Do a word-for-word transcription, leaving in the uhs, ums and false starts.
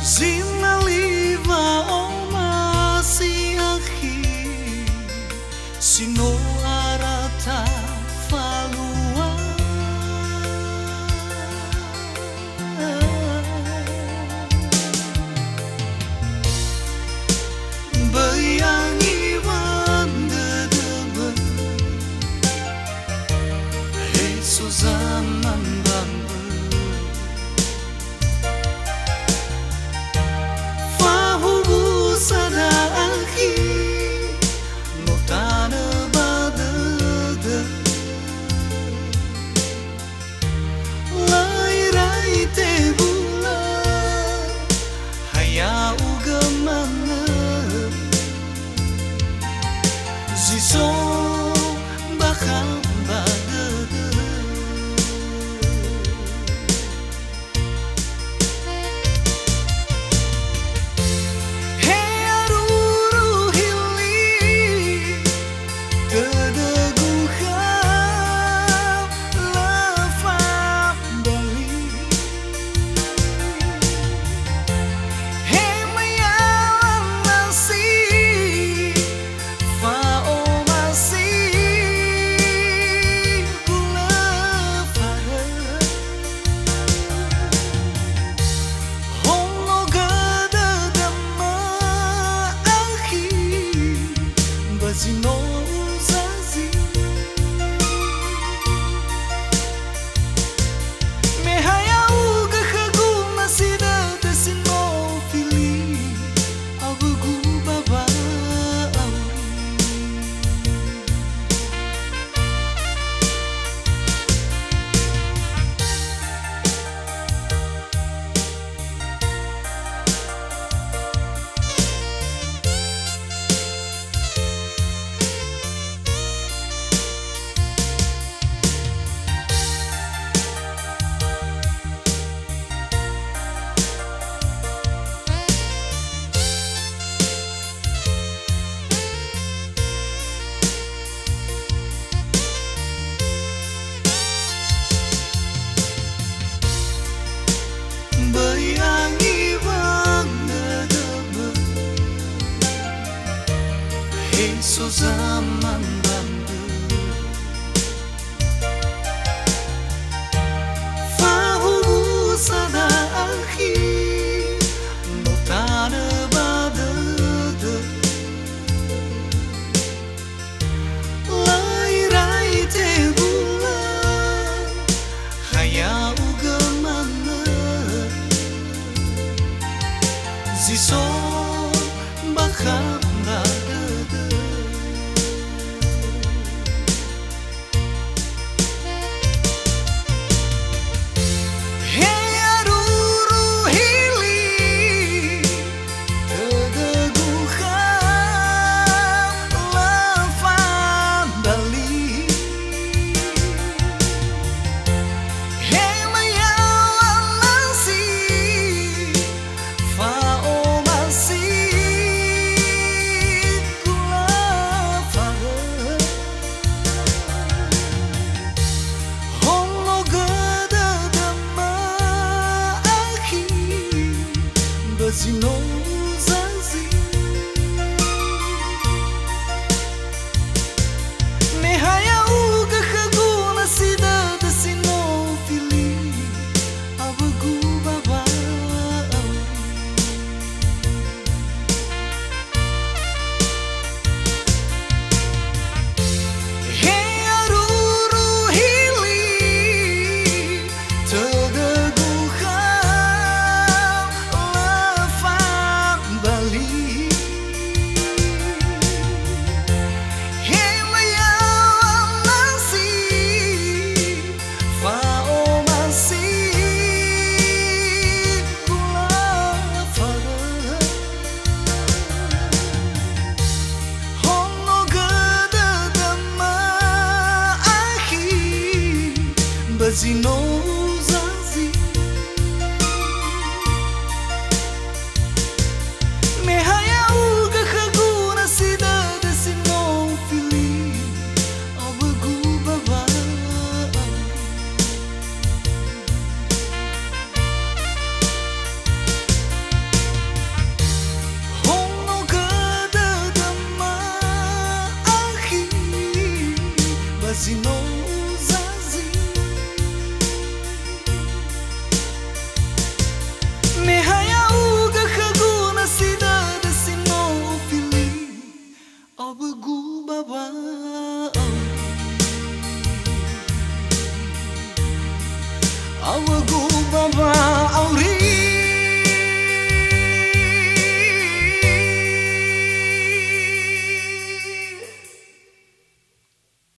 Zinali wa'omasi akhi, si no ara tafalua. Böi angiwa dödömö, he so zaman bambö. Fahuwu sada akhi, no tanö ba dödö. Lö irai tebula, ha ya'ugö manö. Zi so bakha ba dödö. He aruru hili, tödögu khöu lö faböli. He maya nasi, fa'omasi hulö farö. Honogö dödömö akhi, ba zi no uzazi. Me ha ya'ugö khögu nasi dödö si no fili, awögu ba wa'auri. Böi angiwa dödömö, he so zaman bambö. Fahuwu sada akhi, no tanö ba dödö. Lö irai tebula, ha ya'ugö manö. Zi so bakha ba dödö. He aruru hili, tödögu khöu lö faböli. He maya nasi, fa'omasi hulö farö. Honogö dödömö akhi, ba zi no uzazi. Me ha ya'ugö khögu nasi dödö si no fili, awögu ba wa'auri. He aruru hili, tödögu khöu lö fa